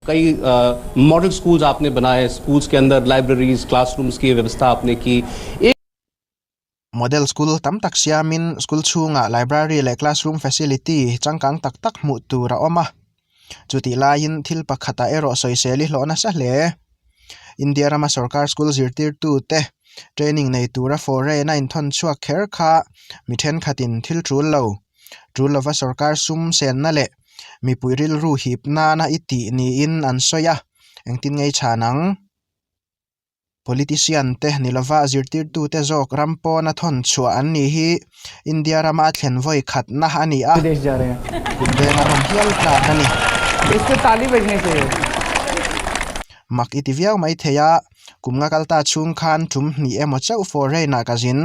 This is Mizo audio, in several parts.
कई model schools आपने बनाए, स्कूल्स के अंदर लाइब्रेरीज, क्लासरूम्स की व्यवस्था आपने की। एक Model school tam tak siamin school chhungah library leh classroom facility changkang tak tak hmuh tur a awm a. Chutih laiin thil pakhatah erawh sawisel i hlawh nasa hle. India rama sorkar school zirtirtute training nei tura foreign a inthawn chhuak kher kha mi thenkhatin thil tul lo, tul lova sorkar sum senna leh mipui rilru hip nana i tih niin an sawi a, engtin ngei chhan ang? Politician te ni lova zirtirtute zawk ram pawna thawn chhuah an nih hi India rama a thlen vawi khatna a ni a, kut venga rawm hial tlak a ni. Mak i ti viau mai thei a, kum nga kal ta chhung khan tum hnih emaw chauh foreign ah ka zin.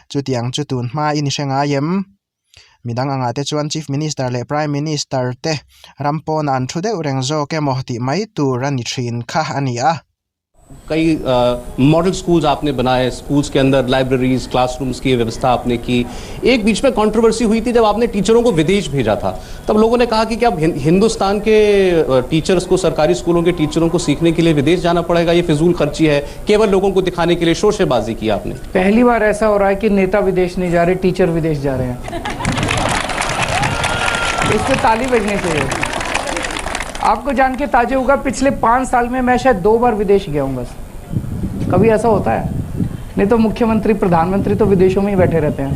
Chutiang chu tun hma i ni hre ngai em? Midang angah te chuan Chief Minister leh Prime Minister te ram pawnah an thu deuh reng zawk emaw tih mai tur a ni thin kha a ni a. कई model schools आपने बनाए, स्कूल्स के अंदर libraries, classrooms की व्यवस्था आपने की। एक बीच में कंट्रोवर्सी हुई थी जब आपने टीचरों को विदेश भेजा था, तब लोगों ने कहा कि क्या हिंदुस्तान के टीचर्स को, सरकारी स्कूलों के टीचरों को सीखने के लिए विदेश जाना पड़ेगा? ये फिजूल खर्ची है, केवल लोगों को दिखाने के लिए शोशेबाजी की आपने। पहली बार ऐसा हो रहा है कि नेता विदेश नहीं जा रहे, टीचर विदेश जा रहे हैं। इस पे ताली बजनी चाहिए। आपको जान के ताज्जुब होगा, पिछले 5 साल में मैं शायद 2 बार विदेश गया हूँ बस। कभी ऐसा होता है? नहीं तो मुख्यमंत्री, प्रधानमंत्री तो विदेशों में ही बैठे रहते हैं।